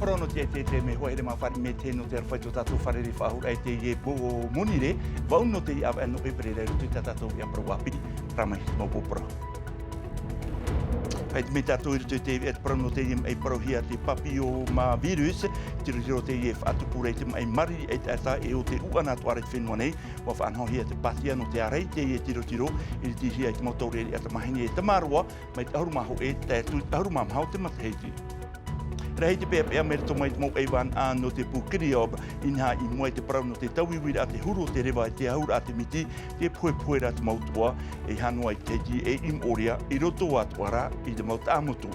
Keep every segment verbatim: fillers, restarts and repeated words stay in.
Parau nō te, te, te mea hoa here mā fare me te nō te aroha i tō tātou fare rē faʻahou raʻa i teie pō monirē, vaʻu nō te ʻāvaʻe nō ʻēperēra i roto i tā tātou ʻāvaʻe parau ʻāpī, rā mai te mau pō parau. Faʻaʻite mai tātou i roto i te ʻāvaʻe parau nō teie maʻi parauhia te papillomavirus, tirotiro teie e faʻatupu ra i te maʻi mariri ʻaitaʻata e ʻo te ʻuʻana atoʻa ra i te fenua nei, ʻua faʻanahohia te pātia nō te ārai i teie tirotiro, i ritihia i te mau taureʻareʻa tamāhine e tamaroa, mai te ʻahuru mā hōʻē, tae atu i te ʻahuru mā maha o te matahiti. Rahi te peʻapeʻa mai roto mai te mau ʻaivānaʻa nō te pū Kiriob, inaha i mua i te parau nō te tauiuiraʻa te huru o te reva i te ahuraʻa te miti, te pohepohe ra te mau toʻa, e hanoa i te hiti e i moʻorea, i roto atoʻa ra i te mau taʻamotu.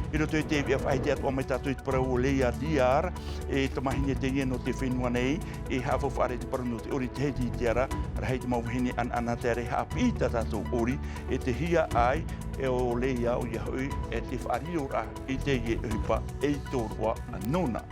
I roto i te ʻāvaʻe faʻahiti atoʻa mai tātou i te parau o Leia Diar, e tamāhine teie nō te fenua nei, e haʻafaufaʻa ra i te parau nō te ʻori i te hiti i te ara, rahi te mau vahine ʻanaʻana te ārai haʻapiʻi i tā tātou ʻori, e te hiaʻai, e ʻo Leia ʻoia hoʻi, e te faʻariroraʻa i teie ʻohipa ei tōroʻa nōna.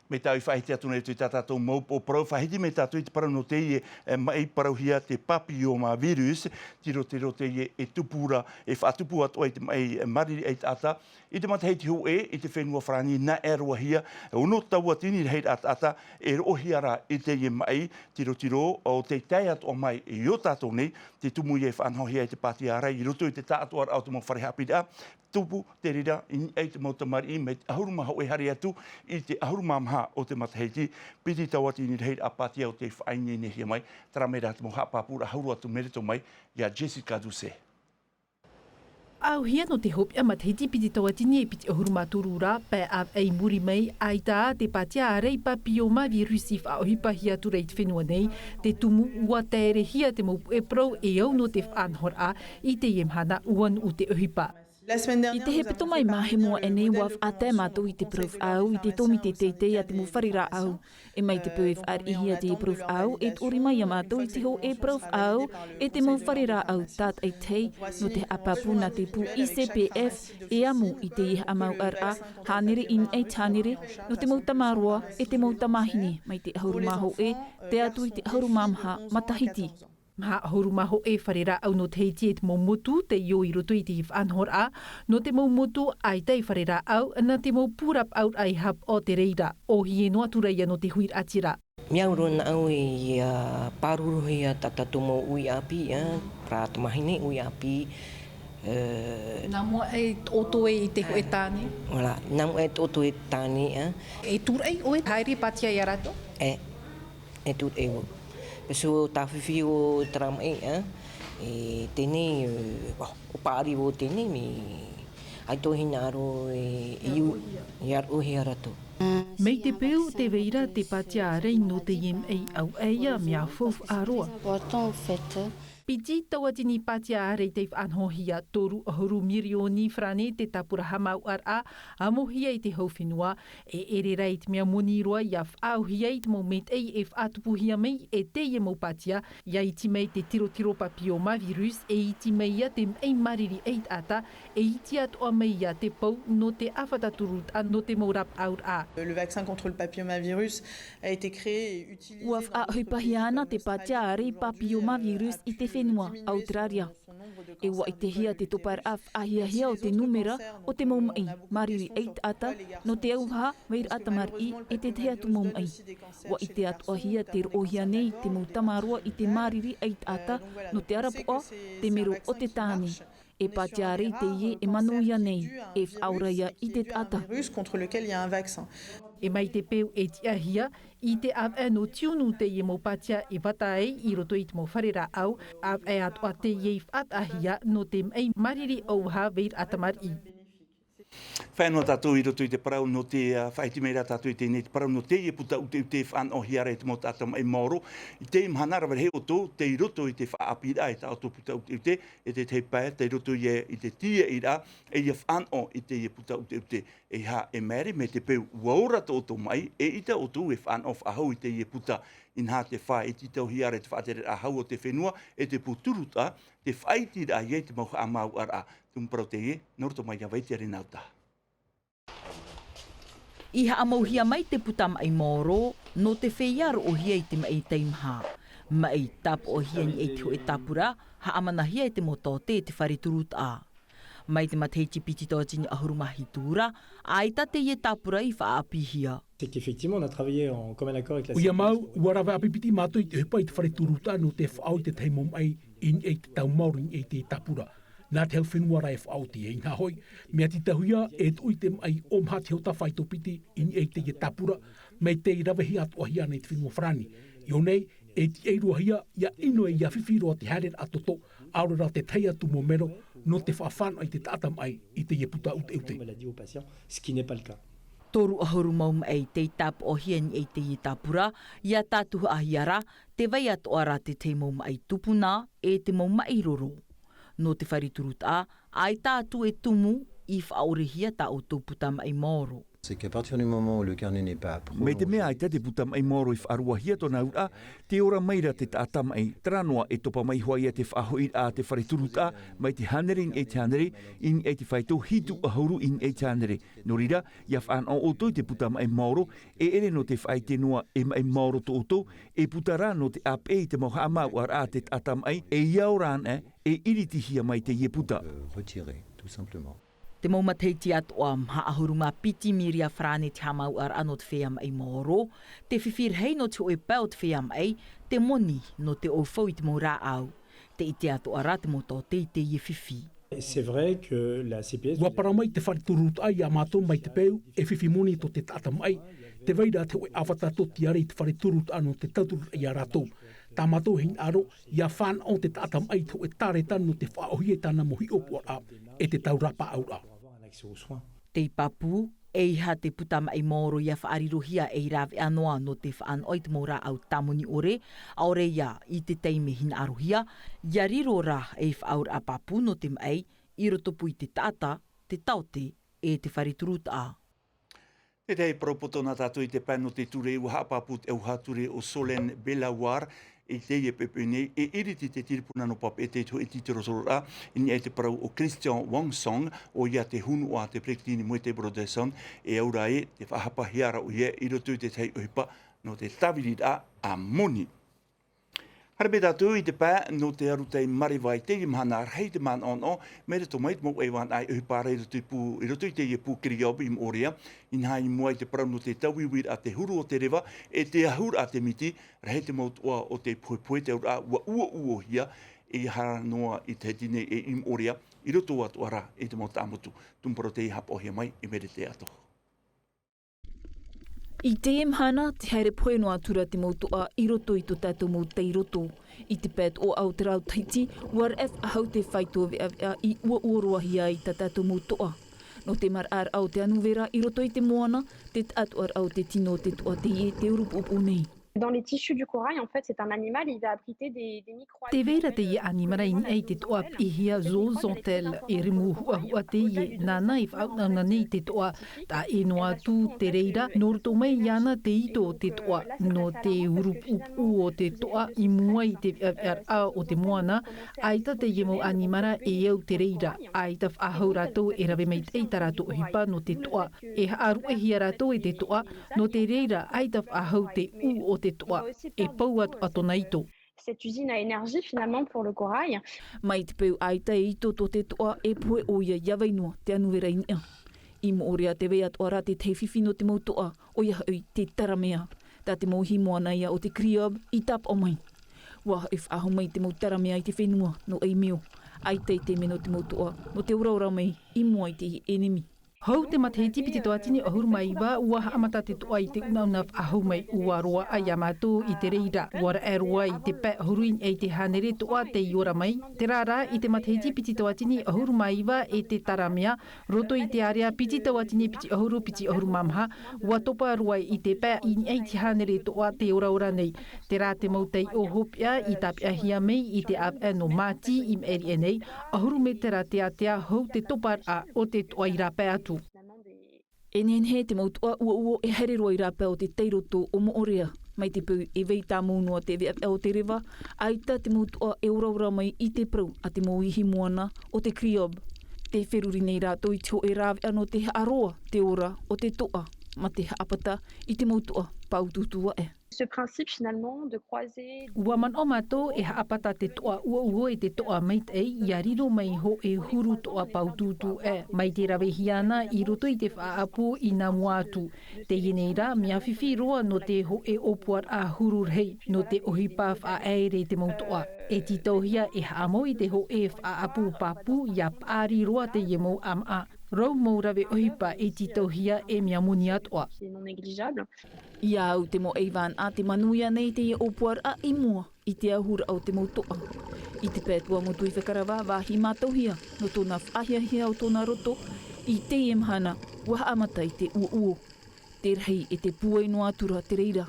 Mai tāʻu i faʻahiti atu nei i tā tātou mau pō parau, faʻahiti mai tātou i te parau nō teie, e, maʻi parauhia te papillomavirus, tirotiro teie e tupu ra, e faʻatupu atoʻa i te maʻi, e, mariri ʻaitaʻata, i te matahiti hōʻē, i te fenua Farāni, naʻe roahia, e ono tauatini rahiraʻa taʻata, e roʻohia ra i teie maʻi, tirotiro, ʻo tei tae atoʻa mai i ō tātou nei, te tumu ia e faʻanahohia e te pātia ārai i roto i te taʻatoʻaraʻa o te mau fare haʻapiʻiraʻa, tupu te reira i niʻa i te mau tamariʻi mai te ʻahuru mā hōʻē haere atu i te ʻahuru mā maha o te matahiti, piti tauatini rahiraʻa pātia ʻo tei faʻaineinehia mai, terā mai rā te mau haʻapāpūraʻa hau roa atu mai roto mai, iā Jessica Doucet. Faʻaauhia nō te hopeʻa matahiti piti tauatini e piti ʻahuru mā toru ra, pae ʻāvaʻe i muri mai, ʻaita ā te pātia ārai papillomavirus i faʻaʻohipahia atu ra i te fenua nei, te tumu ʻua taerehia te mau puʻe parau e au nō te faʻanahoraʻa, i teie mahana ʻua nuʻu te ʻohipa. I te hepetoma e māhemo aʻe nei ʻua faʻatae mātou i te parau faʻaau i te tōmite teitei a te mau fare rāʻau. E mai te peu e fāriʻihia te parau faʻaau, e tuʻori mai iā mātou i te hōʻē parau faʻaau, e te mau fare rāʻau tātaʻitahi, nō te haʻapāpū nā te pū I C P F, e amo i teie haʻamāuʻaraʻa, hānere i niʻa i te hānere, nō te mau tamaroa, e te mau tamāhine, mai te ʻahuru mā hōʻē, tae atu i te ʻahuru mā maha matahiti. Maha ʻahuru mā hōʻē fare rāʻau nō te hiti e te mau motu, tei ō i roto i te faʻanahoraʻa, nō te mau motu, ʻaita e fare rāʻau, nā te mau pū rapaʻauraʻa i haʻapaʻo te reira, ʻōhie noa atu ra ia nō te huiraʻatira. Mea au roa nāʻu i, ā, pāruruhia tā tātou mau uʻi ʻāpī, ā, rā tamāhine uʻi ʻāpī, ā, nā mua e toʻotoʻo i te hōʻē tāne. Voilà, nā mua e toʻotoʻo i te tāne, ā. E tūraʻi ʻoe, haere pātia iā rātou? E, e tūraʻi vau. Pea so tāfifi o terā maʻi, ā, e teie nei, ā, ʻo paʻari vau teie nei, mea ʻaita hinaʻaro e, e iu, i aroʻohia rātou. Mai te peu tē vai ra te pātia ārai nō teie maʻi, ʻaita ʻaita mea faufaʻa roa. Important, en fait. Piti tauatini pātia ārai tei faʻanahohia, toru ʻahuru mirioni farāne te tāpura haʻamāuʻaraʻa, amohia i te hau fenua, e ʻere rā i te mea moni roa ʻia faʻaauhia i te mau maitaʻi e faʻatupuhia mai e teie mau pātia, ʻia iti mai te tirotiro papillomavirus, e iti mai ia te maʻi mariri ʻaitaʻata, e iti atoʻa mai ia te pou nō te ʻāfata turutaʻa nō te mau rapaʻauraʻa. Le vaccin contre le papillomavirus a été créé et utilisé dans les autres pays comme l'Australie, euh, depuis, euh, deux mille dix-neuf. E ua ʻitehia te toparaʻa faʻahiahia o te nūmera o te mau maʻi mariri ʻaitaʻata nō te auaha, vairaʻa tamariʻi, e te tahi atu mau maʻi. Ua ʻite atoʻahia te roʻohia nei te mau tamaroa i te mariri ʻaitaʻata nō te arapoʻa, te mero o te tāne. E pātia ārai teie e manuia nei, e faʻaora ia i te taʻata. Virus contre lequel il y a un vaccin. E mai te peu e tiʻahia, i te ʻāvaʻe nō tiunu teie mau pātia e vata ai i roto i te mau fare rāʻau, ʻāvaʻe atoʻa teie i faʻataʻahia nō te maʻi mariri ʻauaha vairaʻa tamariʻi. Faʻaea noa tātou i roto i te parau nō te, ā, faʻaiti mai rā tātou i teie nei te parau nō teie puta ʻuteʻute e faʻanaʻohia ra e te mau taʻata maʻi maoro. I teie mahana rave rahi ʻoutou, tei roto i te faʻaʻāpīraʻa i tā ʻoutou puta ʻuteʻute, e te tahi pae, tei roto ia i te tīaʻiraʻa, e ʻia faʻanaʻo i teie puta ʻuteʻute. E aha e māere mai te peu ʻua ora tō ʻoutou maʻi, eʻita ʻoutou e faʻanaʻo faʻahou i teie puta, inaha te fā e tītauhia ra e te faʻatereraʻa hau o te fenua, e te pū turutaʻa, te faʻaitiraʻa ia i te mau haʻamāuʻaraʻa. Tumu parau teie, nō roto mai iā Vaitiare Nauta. I haʻamauhia mai te puta maʻi maoro, nō te feiā roʻohia i te maʻi teimaha. Mai tāpoʻohia nei te hoʻe tāpura, haʻamanahia e te mau taote e te fare turutaʻa. Mai te matahiti piti tauatini ʻahuru mā hitu ra, ʻaita teie tāpura i faʻaʻāpīhia. C'est qu'effectivement, on a travaillé en commun accord avec la ʻO ia mau, ua rave ʻāpipiti mātou i te ʻohipa i te fare turutaʻa nō te faʻaō i te tahi mau maʻi i niʻa i te tau maoro i niʻa i te tāpura. Nā te hau fenua rā e faʻaoti e inaha hoʻi, mea tītauhia e tuʻu i te maʻi ʻo maha te hota faito piti i niʻa i teie tāpura, mai tei ravehia atoʻahia nei te fenua farani. I ʻō nei, e tiʻai roa hia, ia ʻino e ia fifi roa te haereraʻa toto, ʻaore rā te tahi atu mau mero, nō te faʻafānaʻo i te taʻata maʻi i teie puta ʻuteʻute. Maladie au patient, ce qui n'est pas le cas. Toru ʻahuru mau maʻi tei tāpoʻohia nei i teie tāpura, ia tātuhaʻahia rā, tē vai atoʻa ra te tahi mau maʻi tupuna, e te mau maʻi roro. Nō te fare turutaʻa, ʻaita atu e tumu, i faʻaʻorehia tā ʻoutou puta maʻi maoro. C'est qu'à partir du moment où le carnet n'est pas prolongé. Mai te mea ʻaita te puta maʻi maoro i faʻaruahia tōna auraʻa, tē ora mai ra te taʻata maʻi, terā noa e topa mai hoʻi ia te faʻahoʻiraʻa a te fare turutaʻa, mai te hānere i niʻa i te hānere, i niʻa i te faito hitu ʻahuru i niʻa i te hānere. Nō reira, ia fānaʻo ʻoutou i te puta maʻi maoro, e ʻere nō te faʻaʻite noa e maʻi maoro tō ʻoutou, e puta rā nō te ʻāpeʻe i te mau haʻamāuʻaraʻa a te taʻata maʻi, e ia ora anaʻe, e iritihia mai teie puta. Euh, retirer, tout simplement. Te mau matahiti atoʻa, maha ʻahuru mā piti miria farāne te haʻamāuʻaraʻa nō te feiā maʻi maoro, te fifi rahi nō te hoʻe pae o te feiā maʻi, te moni nō te ʻaufau i te mau rāʻau. Tē ʻite atoʻa ra te mau taote i teie fifi. C'est vrai que la C P S. Ua parau mai te fare turutaʻa ia mātou mai te peu, e fifi moni tō te taʻata maʻi, tē vai ra te hoʻe ʻāfata tōtiare i te fare turutaʻa nō te tauturu ia rātou. Tā mātou e hinaʻaro, ia fānaʻo te taʻata maʻi i te hoʻe tāreta nō te faʻaʻohie i tāna mau hiʻopoʻaraʻa, e te tau rāpaʻauraʻa. Tei pāpū, ʻeiaha te puta maʻi maoro ia faʻarirohia ei rāveʻa noa nō te fānaʻo i te mau rāʻau tāmoni ʻore, ʻaore ia i te taime hinaʻarohia, ia riro rā ei faʻaauraʻa pāpū nō te maʻi, i rotopū i te taʻata, te taote, e te fare turutaʻa. Tētahi parau poto nā tātou i te pae nō te ture, ua haʻapāpū te ʻauha ture ʻo Solène Belawar, i teie poʻipoʻi nei, e iriti te tiripuna nō Papeʻete i te hoʻi tītorotororaʻa, i niʻa i te parau ʻo Christian Wangsong, ʻoia te hunuʻa a te Peretiteni Moetai Brotherson, e au ra ē, te faʻahapahia ra ʻoia i roto i te tahi ʻohipa nō te tāviriraʻa moni. Haere mai tātou i te pae nō te arutai mareva i teie mahana, rahi te manaʻonaʻo, mai roto mai te mau ʻaivānaʻa i ʻohipa ra i roto i pū, i roto i teie pū Keriob i Moʻorea, inaha i mua i te parau nō te tauiuiraʻa te huru o te reva, e te ahuraʻa te miti, rahi te mau toʻa o te pohepohe te auraʻa, ua uouohia, e aha noa i te hiti nei e i Moʻorea, i roto atoʻa ra i te mau taʻamotu. Tumu parau tei haʻapaʻohia mai e Merete Atoho. I teie mahana, tē haere pohe noa atu ra te mau toʻa i roto i tō tātou mau tairoto. I te pae toʻa o te rau Tahiti, ua raʻe faʻahou te faito veʻaveʻa i uouo roa hia ai tā tātou mau toʻa. Nō te maraʻaraʻa o te anuvera i roto i te moana, te taʻatoʻaraʻa o te tino o te toʻa teie tē urupuʻupuʻu nei. Dans les tissus du corail, en fait, c'est un animal, il va abriter des, des micro-algues. Tē vai ra teie ʻanimara i niʻa i te toʻa piʻihia zooxanthelle, e rimu huʻahuʻa teie, nāna e faʻaunauna nei te toʻa, taʻa ʻē noa atu te reira, nō roto mai iāna te ito o te toʻa, nō te urupuʻupuʻu o te toʻa i mua i te veʻaveʻaraʻa o te moana, ʻaita teie mau ʻanimara e au te reira, ʻaita faʻahou rātou e rave maitaʻi i tā rātou ʻohipa nō te toʻa, e haʻaruʻehia rātou e te toʻa, nō te reira, ʻaita faʻahou te ʻū o te toʻa, e pou atoʻa tōna ito. Cette usine à énergie, finalement, pour le corail. Mai te peu ʻaita e ito tō te toʻa, e pohe ʻoia ia vai noa te anuvera i niʻa. I Moʻorea tē vai atoʻa ra te tahi fifi nō te mau toʻa, ʻoia hoʻi te taramea. Tā te mau ihi moana ia o te Keriob i tāpaʻo mai. Ua hoʻi faʻahou mai te mau taramea i te fenua nō ʻAimeo. ʻAita i te mea nō te mau toʻa, nō te oraora mai i mua i te ʻenemi. Hou te matahiti piti tauatini ʻahuru mā iva, ua haʻamata te toʻa i te unauna faʻahou mai, ua roaʻa ia mātou i te reira, ua raʻe roa i te pae ʻahuru i niʻa i te hānere toʻa tei ora mai. Terā rā, i te matahiti piti tauatini ʻahuru mā iva e te taramea, roto i te ārea piti tauatini piti ʻahuru piti ʻahuru mā maha, ua topa roa i te pae i niʻa i te hānere toʻa tei oraora nei. Terā te mau taiʻo hopeʻa i tāpeʻahia mai i te ʻāvaʻe nō Māti i maʻiri aʻe nei, ʻahuru mētera teatea hou te toparaʻa o te toʻa i rāpae atu. E nehenehe te mau toʻa uouo e haere roa i rāpae o te tairoto o Moʻorea. Mai te peu e vai tāmau noa te veʻaveʻa o te reva, ʻaita te mau toʻa e oraora mai i te parau a te mau ihi moana o te Keriob. Tē feruri nei rātou i te hoʻe rāveʻa nō te haʻaroa te ora o te toʻa, mā te haʻapata i te mau toʻa pāutuutu aʻe. Ce principe, finalement, de croiser. Ua manaʻo mātou e haʻapata te toʻa uouo e te toʻa maitaʻi, ia riro mai hōʻē huru toʻa pautuutu ʻē. Mai te ravehia ana i roto i te faʻaʻapu i nā mua atu. Teie nei rā, mea fifi roa nō te hōʻē ʻōpuaraʻa huru rahi, nō te ʻohipa faʻaʻere i te mau toʻa. E tītauhia e haʻamau i te hōʻē faʻaʻapu pāpū, ia paʻari roa teie mau ʻāmaʻa. Rau mau rave ʻohipa e tītauhia e mea moni atoʻa. Qui est non négligeable. I au te mau ʻaivānaʻa te manuia nei teie ʻōpuaraʻa i mua i te ahuraʻa o te mau toʻa. I te pae Tuamotu i Whekarava, vāhi mātauhia nō tōna faʻahiahia o tōna roto i teie mahana, ua haʻamata i te uouo. Te rahi e te pūai noa atu ra te reira.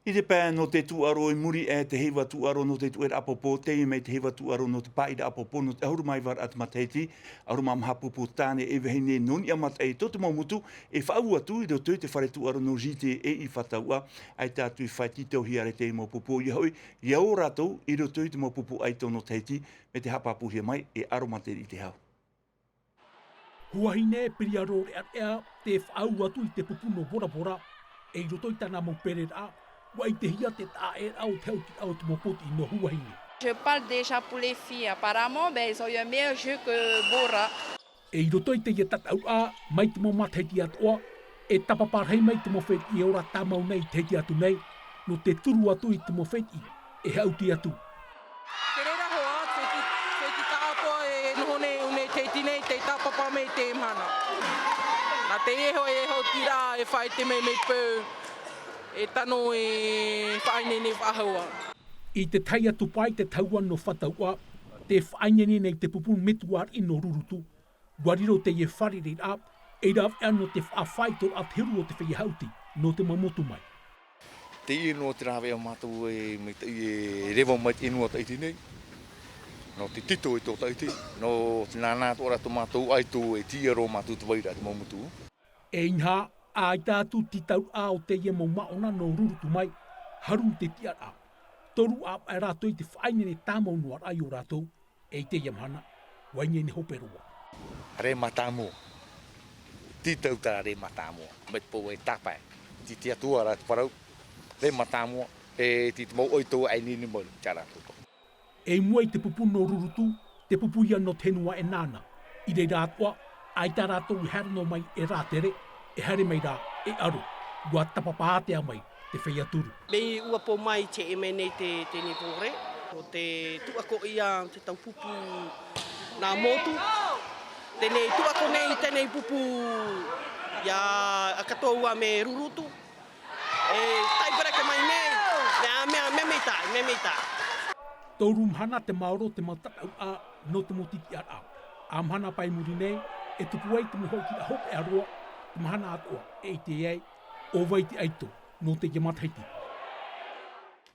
I te pae nō te tūʻaro i muri aʻe te heiva tūʻaro nō te tuʻeraʻa popo, teie mai te heiva tūʻaro nō te pāʻiraʻa popo nō te ʻahuru mā iva raʻa te matahiti, ʻahuru mā maha pupu tāne e vahine nō niʻa maitaʻi tō te mau motu, e faʻaū atu i roto i te fare tūʻaro nō J T A i Fataua, ʻaita atu i fai tītauhia ra te mau pupu ia hoʻi, ia ō rātou i roto i te mau pupu ʻaito nō Tahiti, mai te haʻapāpūhia mai e Aromatere Itehau. Huahine Piriaro Rearea, tē faʻaū atu i te pupu nō Bora Bora, e i roto i tāna mau pereraʻa, ua ʻitehia te taʻaʻēraʻa o te haʻutiraʻa o te mau potiʻi nō Huahine. Je parle déjà pour les filles, apparemment, ben, ils ont eu un meilleur jeu que Bora. E i roto i teie tataʻuraʻa, mai te mau matahiti atoʻa, e tāpapa rahi mai te mau fētiʻi e ora tāmau nei i Tahiti atu nei, nō te turu atu i te mau fētiʻi e haʻuti atu. Te reira hoʻi, te fētiʻi, fētiʻi tāʻatoʻa e noho nei, ʻo nei Tahiti nei, tei tāpapa mai i teie mahana. Nā teie hoʻi e haʻutiraʻa e faʻaʻite mai, mai te peu, e tano e faʻaineine faʻahou. I te tahi atu pae i te tahua nō Fataua, tē faʻaineine nei te pupu metua riʻi nō Rurutu. Ua riro teie fārereiraʻa, ei rāveʻa nō te faʻafaitoraʻa te huru o te feiā haʻuti, nō te mau motu mai. Teie noa te rāveʻa mātou e maitaʻi e reva mai teie noa Tahiti nei. Nō te tito i tō Tahiti, nō te nānā atoʻa ra tō mātou ʻaito e tīaʻi roa mātou te vairaʻa te mau motu. E inaha, ʻaita atu te tauraʻa o teie mau māʻona nō Rurutu mai, haru te tiʻaraʻa. Toru ʻāvaʻe rātou i te faʻaineine tāmau noa raʻa i ō rātou, e i teie mahana, ua ineine hope roa. Rē mātāmua. Tītau tā rē mātāmua. Mai te pou e tāpae. Tī te Atua ra te parau. Rē mātāmua. E tī te mau ʻaito e ineine mai, tā rātou. E i mua i te pupu nō Rurutu, te pupu ia nō te henua e nāna. I reira atoʻa, ʻaita rātou i haere noa mai e rātere, e haere mai rā e aro. Ua tāpapa ātea mai te feiā turu. Mea ʻua pō mai te M N A te, te nivore, nō te tuʻakoʻia te tau pupu nā motu. Tēnei tuʻako nei, tēnei pupu ia a katoa ua me Rurutu. E, taipara ke mai nei, mea, mea, mea mita, mea mita. Toru mahana te maoro te mau tataʻuraʻa nō te mau titiʻaraʻa. ʻA mahana pae i muri nei, e tupu ai te mau haʻutiraʻa hopeʻa roa, te mahana atoʻa, e ʻite ai, ʻo vai te ʻaito, nō teie matahiti.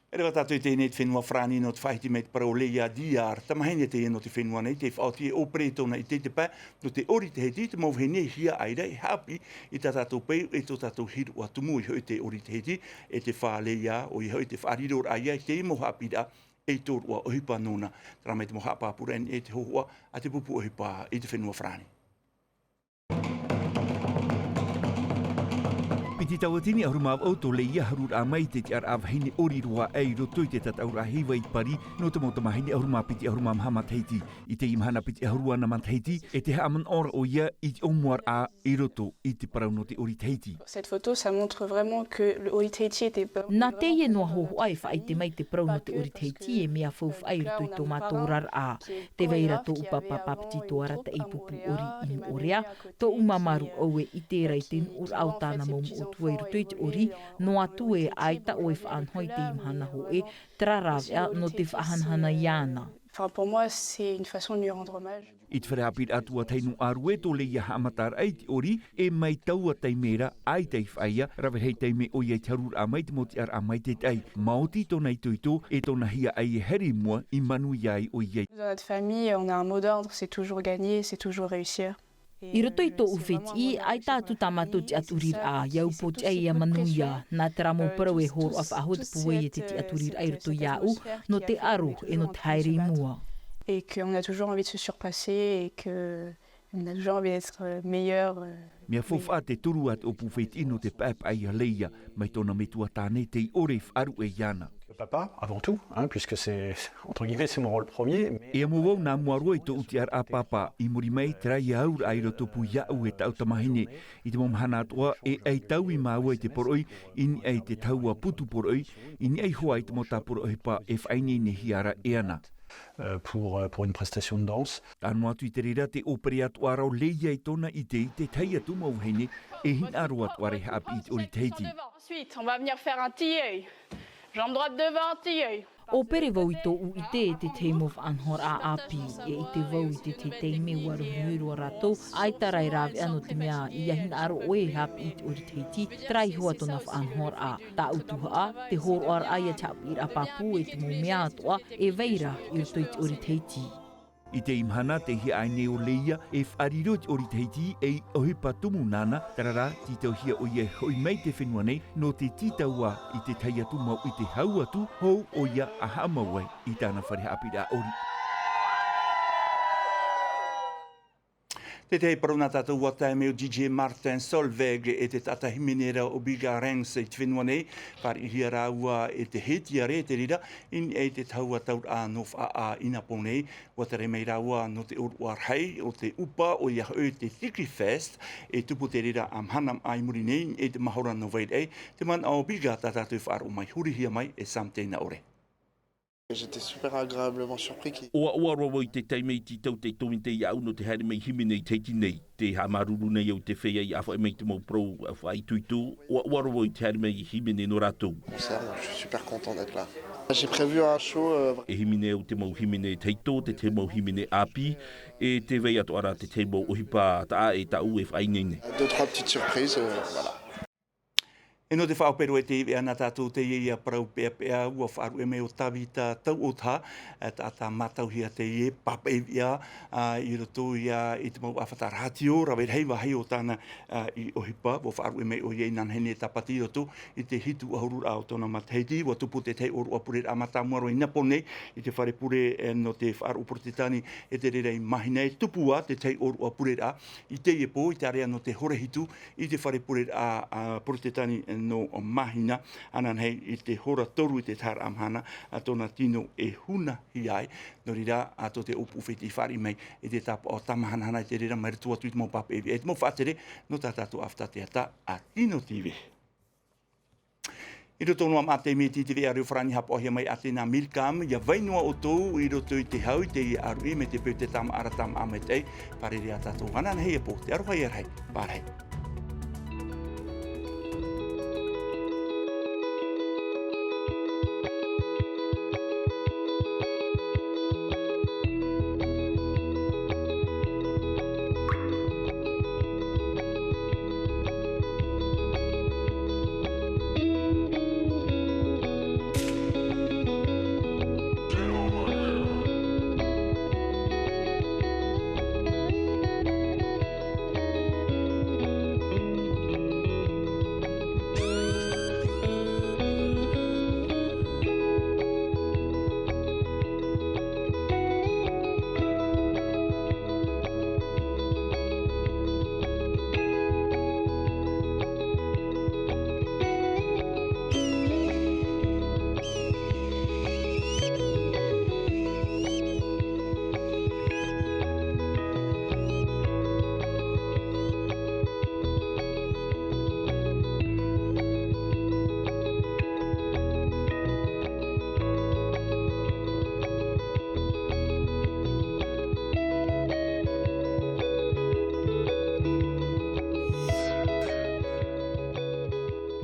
E reva tātou i teie nei te fenua Farāni nō te faʻahiti mai te parau Leia Diar, tamahine teie nō te fenua nei, tei faʻaoti e ʻōpere i tōna ʻite i te pae, nō te ʻori Tahiti, te mau vahine hia ʻaira e haʻapiʻi i tā tātou peu e tō tātou hīroʻa tumu i hoʻi te ʻori Tahiti, e te fā Leia, ʻoia hoʻi te faʻariroraʻa ia i te mau haʻapiʻiraʻa e i tō rāua ʻohipa nōna. Terā mai te mau haʻapāpūraʻa i niʻa i te hōhoʻa a te pupu ʻohipa i te fenua Farāni. Piti tauatini ʻahuru mā vaʻu tō Leia haruraʻa mai i te tiʻaraʻa vahine ʻori roa aʻe i roto i te tataʻuraʻa heiva i Pari nō te mau tamāhine ʻahuru mā piti ʻahuru mā maha matahiti. I teie mahana piti ʻahuru ana matahiti, e te haʻamanaʻo ra ʻoia i te ʻōmuaraʻa i roto i te parau nō te ʻori Tahiti. Cette photo, ça montre vraiment que le ʻori Tahiti était pas. Nā teie noa hōhoʻa e faʻaʻite mai te parau nō te ʻori Tahiti e mea faufaʻa i roto i tō mātou oraraʻa. Tē vai ra tōʻu pāpā pāpetitoa arataʻi pupu ʻori i Nuʻuʻorea, tōʻu māmā rūʻau e ʻite ra i te nuʻuraʻa o tāna mau moʻotua i roto i te ʻori, noa atu e ʻaita ʻoe e faʻanaho i teie mahana hōʻē, terā rāveʻa nō te faʻahanahana iāna. Enfin, pour moi, c'est une façon de lui rendre hommage. I te fare haʻapiʻiraʻa tuatahi nō ʻĀrue tō Leia haʻamataraʻa i te ʻori, e mai taua taime ra, ʻaita i faʻaea, rave rahi taime ʻoia i te haruraʻa mai te mau tiʻaraʻa maitaʻi, maoti tōna itoito, e tōna hiaʻai e haere i mua, i manuia ai ʻoia. Dans notre famille, on a un mot d'ordre, c'est toujours gagner, c'est toujours réussir. I roto i tōʻu fētiʻi, ʻaita atu tā mātou tiʻaturiraʻa, ia upootiʻa e ia manuia, nā terā mau parau e hōroʻa faʻahou te pūai e te tiʻaturiraʻa i roto iāʻu, nō te aro, e nō te haere i mua. Et qu'on a toujours envie de se surpasser et que Notre genre va être meilleur. Mea faufaʻa te toru a te ʻōpū fētiʻi nō te paʻepaʻe iā Leia, mai tōna metua tāne tei ʻore e faʻaruʻe iāna. Le papa, avant tout, hein, puisque c'est, entre guillemets, c'est mon rôle premier, mais... E amo vau nā mua roa i tōʻu tiʻaraʻa pāpā, i muri mai, terā ia auraʻa i roto pū iāʻu e tāʻu tamāhine. I te mau mahana atoʻa, e ʻaitaui māua i te poroʻi, i niʻa i te tahua putu poroʻi, i niʻa iho ā i te mau tāpura ʻohipa e faʻaineinehia ra e ana. Euh, pour, euh, pour une prestation de danse. Tae noa atu i te reira te ʻōpere atoʻa ra ʻo Leia i tōna ʻite i te tahi atu mau vahine e hinaʻaro atoʻa ra e haʻapiʻi i te ʻori Tahiti. Ensuite, on va venir faire un tilleuil. Jambe droite devant, tilleuil. ʻŌpere vau i tōʻu ʻite e te tahi mau faʻanahoraʻa ʻāpī, e ʻite vau i te tahi taime ʻua rohirohi roa rātou, ʻaita rā e rāveʻa nō te mea ʻia hinaʻaro ʻoe e haʻapiʻi i te ʻori Tahiti, terā iho ā tōna faʻanahoraʻa. Tāʻu tuhaʻa, te hōroʻaraʻa ia te haʻapiʻiraʻa pāpū e te mau mea atoʻa e vai ra i roto i te ʻori Tahiti. I teie mahana, tei hiaʻai nei ʻo Leia e faʻariro i te ʻori Tahiti ei ʻohipa tumu nāna, terā rā, tītauhia ʻoia e hoʻi mai i te fenua nei nō te tītau ā i te tahi atu mau ʻite hau atu, hou ʻoia a haʻamau ai i tāna fare haʻapiʻiraʻa ʻori. Te tahi parau nā tātou ua tae mai ʻo D J Martin Solveig e te taʻata hīmene ra ʻo Biga Rengs i te fenua nei, fāriʻihia rāua e te hētiare, i te reira, i niʻa i te tahua tauraʻa nō Faʻaʻā i Nāpōnē. Ua tere mai rāua nō te ʻōroʻa rahi o te ʻupa, ʻoia hoʻi te Tiki Fest, e tupu te reira ā mahana maʻa i muri nei, i te mahora nō Vairai. Te manaʻo ʻo Biga tā tātou e faʻaroʻo mai, hurihia mai e Sam Teinaʻore. J'étais super agréablement surpris qu'il... ʻUa ʻoaʻoa roa vau i te taime i tītau te tōmite iāʻu nō te haere mai hīmene i Tahiti nei. Tē haʻamāuruuru nei au i te feiā i ʻāfaʻi mai i te mau parau faʻaitoito. ʻUa ʻoaʻoa roa vau i te haere mai hīmene nō rātou. Concert, donc je suis super content d'être là. J'ai prévu un show, euh... E hīmene au te mau hīmene tahito, te tahi mau hīmene ʻāpī, e tē vai atoʻa ra te tahi mau ʻohipa taʻa ʻē tāʻu e faʻaineine. Deux, trois petites surprises, euh, voilà. E nō te faʻaʻope roa i te iveʻa nā tātou, teie ia parau peʻapeʻa, ua faʻaruʻe mai ʻo Tavita Tauʻotaha, e taʻata mātauhia teie, pāpaʻi iveʻa, ā, i roto ia i te mau ʻāfata rātio, rave rahi vāhi o tāna, ā, i ʻohipa, ua faʻaruʻe mai ʻoia inanahi nei e tāpati i roto i te hitu ʻahururaʻa o tōna matahiti, ua tupu te tahi ʻōroʻa pureraʻa mātāmua roa i Nāpōnē, i te fare pure, e, nō te faʻaroʻo Porotetani, e te reira i Mahina, e tupu ā te tahi ʻōroʻa pureraʻa i teie pō, i te ārea nō te hora hitu, i te fare pureraʻa, ā, Porotetani nō Mahina, ananahi i te hora toru i te taharaʻa mahana, ā, tōna tino e hunahia ai. Nō reira, ā, tō te ʻōpū fētiʻi i fāriʻi mai i te tāpaʻo tāmahanahana i te reira mai roto atu i te mau pāpaʻi iveʻa, i te mau faʻatere nō tā tātou ʻāfata teata a Tino T V. I roto noa mā te mea i te veʻa reo farāni haʻapaʻohia mai Atena Milcam, ʻia vai noa ʻoutou i roto i te hau i teie ʻāruʻi mai te peu te tāmāʻa ra tāmāʻa maitaʻi, fārerei ā tātou ananahi e pō, te aroha ia rahi, pārahi.